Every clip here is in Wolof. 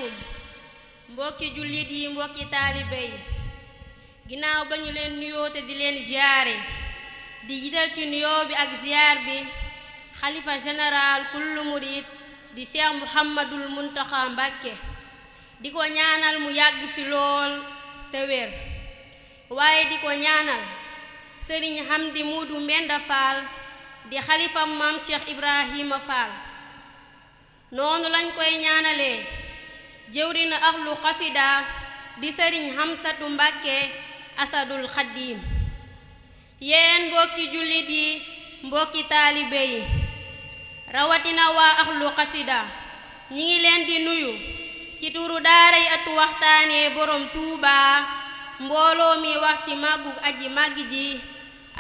aleykum mbokki jullit yi mbokki taalibe yi ginnaaw ba ñu leen nuyoo te di leen ziyaare di jiital ci nuyoo bi ak ziyaar bi xalifa général kullu murid di Cheikh Mouhamadul Muntaxa Mbàkke di ko ñaanal mu yàgg fi lool te wér waaye di ko ñaanal sëriñ Hamdi Muudu Mbenda Fall di xalifa maam Cheikh Ibrahima Fall noonu lañ koy ñaanalee jëwrina ahlu xasida di sëriñ Hamsatu Mbàkke asadul xaddiim yéen mbokki jullit yi mbokki taalibe yi rawatina waa ahlu xasida ñi ngi leen di nuyu ci turu daaray atu waxtaanee borom Tuuba mbooloo mi wax ci màggug aji màgg ji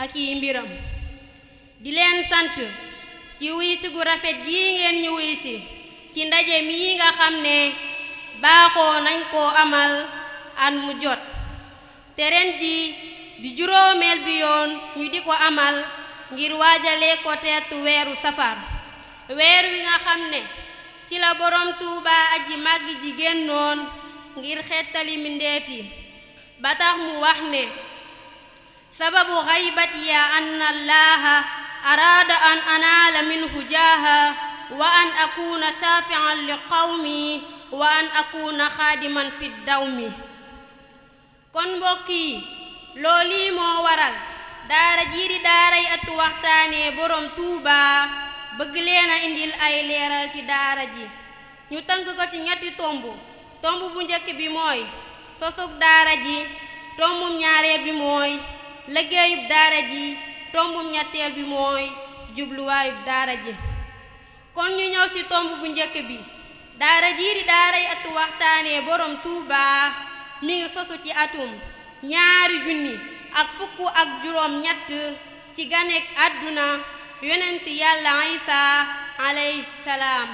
ak yi mbiram di leen sant ci wuysi gu rafet gi ngeen ñu wuysi ci ndaje mi nga xam ne baaxoo nañ koo amal at mu jot te ren ji di juróomeel bi yoon ñu di ko amal ngir waajale ko teertu weeru safar weer wi nga xam ne ci la borom Tuuba aji màgg ji génnoon ngir xettali mbindeef yi ba tax mu wax ne sababu xaybat ya anna allaha araada an anaala minhu jaaha wa an akuna shafi'an li qawmi wa an akuna xaadiman fi dawmi kon mbokk yi loolu moo waral daara jii di daaray atu waxtaanee borom Tuuba bëgg leen a indil ay leeral ci daara ji ñu tënk ko ci ñetti tomb bu njëkk bi mooy sosug daara ji tombum ñaareel bi mooy liggéeyub daara ji tombum ñetteel bi mooy jubluwaayub daara ji kon ñu ñëw ci tomb bu njëkk bi daara jii di daaray atu waxtaanee borom Tuuba mi ngi sosu ci atum 2023 ci ganek àdduna yonent yàlla Isa alayhi salaam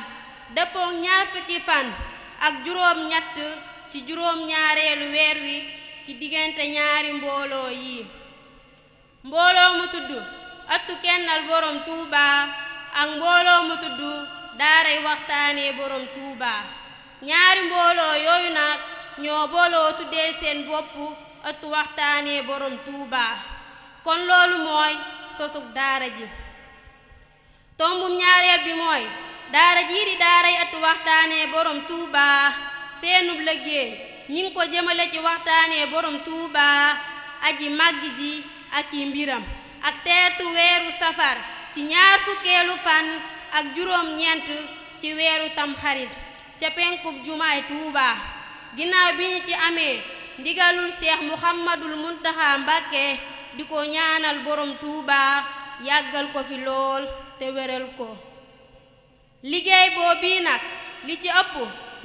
dëppook 20 fan ak juróom-ñett ci juróom-ñaareelu weer wi ci diggante ñaari mbooloo yi mbooloo mu tudd ëttu kennal borom Tuuba ak mbooloo mu tudd daaray waxtaanee borom Tuuba ñaari mbooloo yooyu nag ñoo booloo tuddee seen bopp ëttu waxtaanee borom Tuuba kon loolu mooy sosug daara ji tombum ñaareel bi mooy daara jii di daaray ëttu waxtaanee borom Tuuba seenub liggéey ñi ngi ko jëmale ci waxtaanee borom Tuuba aji màgg ji ak yi mbiram ak teertu weeru safar ci 20 fan ak juróom-ñeent ci weeru tamxarit ca penkub jumaay Tuuba ginnaaw bi ñu ci amee ndigalul Cheikh Mouhamadul Muntaxa Mbàkke di ko ñaanal borom Tuuba yàggal ko fi lool te wéral ko liggéey boobu nag li ci ëpp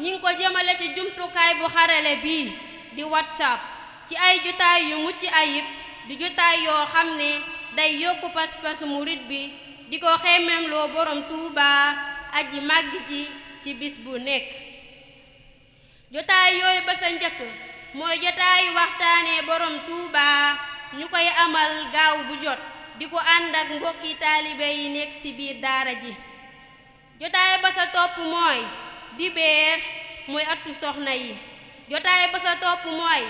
ñi ngi ko jëmale ci jumtukaay bu xarale bii di WhatsApp ci ay jotaay yu mucc ayib di jotaay yoo xam ne day yokku pas-pas murit bi di ko xemmeemloo borom Tuuba aji màgg ji ci bis bu nekk jotaay yooyu ba sa njëkk mooy jotaayu waxtaanee borom Tuuba ñu koy amal gaaw bu jot di ko ànd ak mbokki taalibe yi nekk ci biir daara ji jotaay ba sa topp mooy dibeer mooy ëttu soxna yi jotaay ba sa topp mooy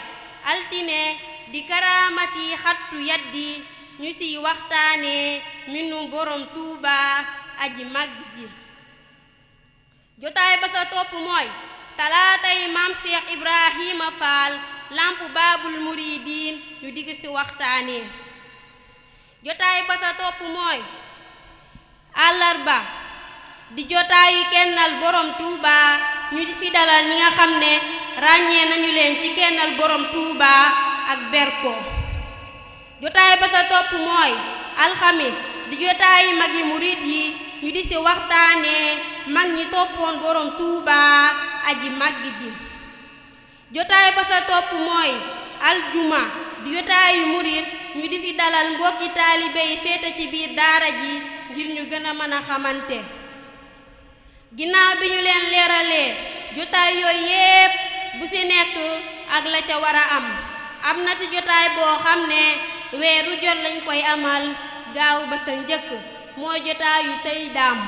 altine di karaamati xattu yaddi ñu ciy waxtaanee mbindum borom Tuuba aji màgg ji jotaay ba sa topp mooy talaatay maam Cheikh Ibrahima Fall lamp baabul muridiin ñu digg ci waxtaanee jotaay ba sa topp mooy àllarba di jotaayu kennal borom Tuuba ñu di ci dalal ñi nga xam ne ràññee nañu leen ci kennal borom Tuuba ak berko jotaay ba sa topp mooy alxamis di jotaayu magi murid yi ñu di ci waxtaanee mag ñi toppoon borom Tuuba aji màgg ji jotaay ba sa topp mooy aljuma di jotaayu murid ñu di ci dalal mbokki taalibe yi féete ci biir daara ji ngir ñu gën a mën a xamante ginnaaw bi ñu leen leeralee jotaay yooyu yépp bu ci nekk ak la ca war a am na ci jotaay boo xam ne weeru jot lañ koy amal gaaw ba sa njëkk mooy jotaayu tey daam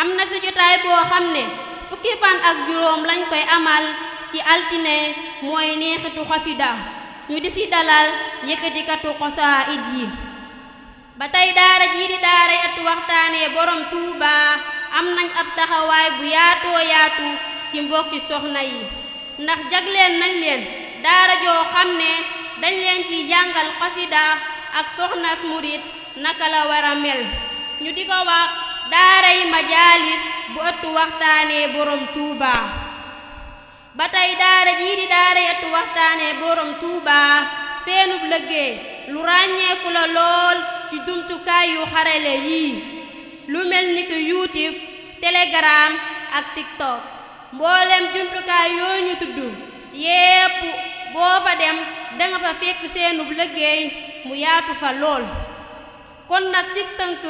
am na ci jotaay boo xam ne fukki fan ak juróom lañ koy amal ci altine mooy neexitu xasida ñu di ci dalal yëkkatikatu xasaayid yi. ba tey daara jii di daaray ëttu waxtaanee borom Touba am nañ ab taxawaay bu yaatoo yaatu ci mbokki soxna yi ndax jagleen nañ leen daara joo xam ne dañ leen ci jàngal xasida ak soxnas murit naka la war a mel ñu di ko wax daaray majaalis bu ëttu waxtaanee borom Touba. ba tey daara jii di daaray ëttu waxtaanee borom Touba seenub liggéey lu ràññeeku la lool ci jumtukaay yu xarale yii lu mel ni ki YouTube Telegram ak TikTok mboolem jumtukaay yooyu ñu tudd yépp boo fa dem danga fa fekk seenub liggéey mu yaatu fa lool kon nag ci tënk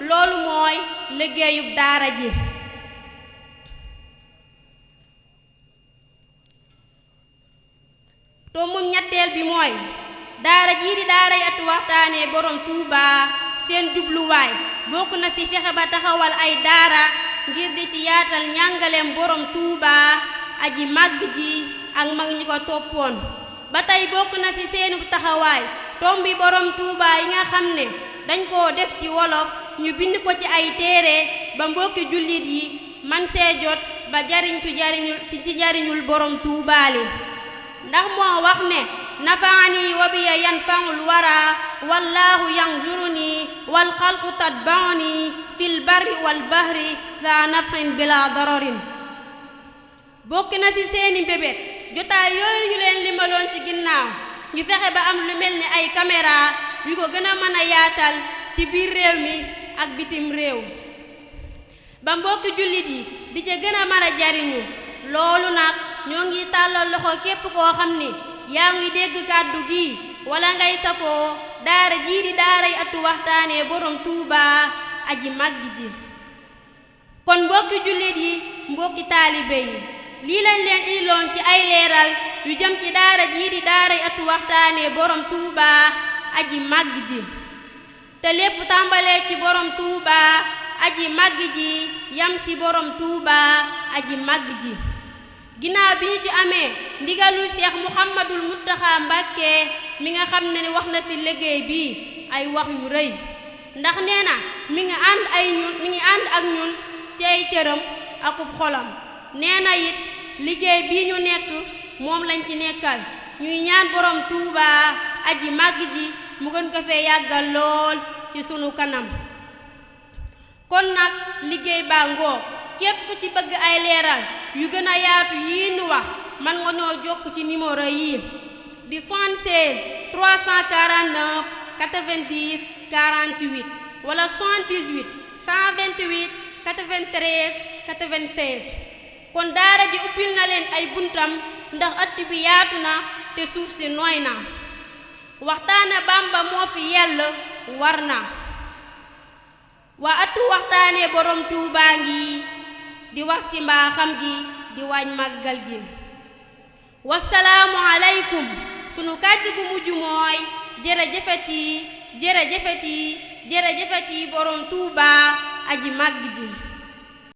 loolu mooy liggéeyub daara ji. tombum ñetteel bi mooy daara jii di daaray ëttu waxtaanee borom Touba seen jubluwaay bokk na ci fexe ba taxawal ay daara ngir di ci yaatal njàngaleem borom Touba aji màgg ji ak mag ñi ko toppoon. ba tey bokk na ci seenu taxawaay tombi borom Touba yi nga xam ne dañ koo def ci wolof ñu bind ko ci ay téere ba mbokki jullit yi man see jot ba ci jariñul borom Touba li ndax moo wax ne nafaani wa biya yanfaul wara wallahu yanzuruni wal xalqu tatbauni fil barri wal bahri za nafin bila dararin. bokk na ci seeni mbébét jotaay yooyu ñu leen limaloon ci ginnaaw ñu fexe ba am lu mel ni ay caméra yu ko gën a mën a yaatal ci biir réew mi ak bitim réew ba mbokki jullit yi di ca gën a mën a jariñu loolu nag ñoo ngi tàllal loxo képp koo xam ni yaa ngi dégg kàddu gi wala ngay safoo daara jii di daaray ëttu waxtaanee borom Touba aji màgg ji. kon mbokki jullit yi mbokki taalibe yi lii lañ leen indiloon ci ay leeral yu jëm ci daara jii di daaray ëttu waxtaanee borom Touba aji màgg ji te lépp tàmbalee ci borom Touba aji màgg ji yam ci borom Touba aji màgg ji. ginnaaw bi ñu ci amee ndigalul Cheikh Mouhamadul Mountakha Mbacké mi nga xam ne ni wax na ci liggéey bi ay wax yu rëy ndax nee na mi ngi ànd ak ñun ci ay cëram akub xolam nee na it liggéey bii ñu nekk moom lañ ci nekkal ñuy ñaan borom Touba aji màgg ji mu gën ko fee yàggal lool ci sunu kanam. kon nag liggéey baa ngoo képp ku ci bëgg ay leeral yu gën a yaatu yii nu wax man nga ñoo jokk ci numéro yii di 76 349 90 48 wala 78 128 93 96. kon daara ji uppil na leen ay buntam ndax ëtt bi yaatu na te suuf si nooy na waxtaane Bàmba moo fi yell war na waa ëttu waxtaanee borom Touba ngi di wax ci mbaaxam gi di waaj màggal gi. wasalaamu aleykum sunu kàddu gu mujj mooy jërëjëfati jërëjëfati jërëjëfati borom Touba aji màgg ji.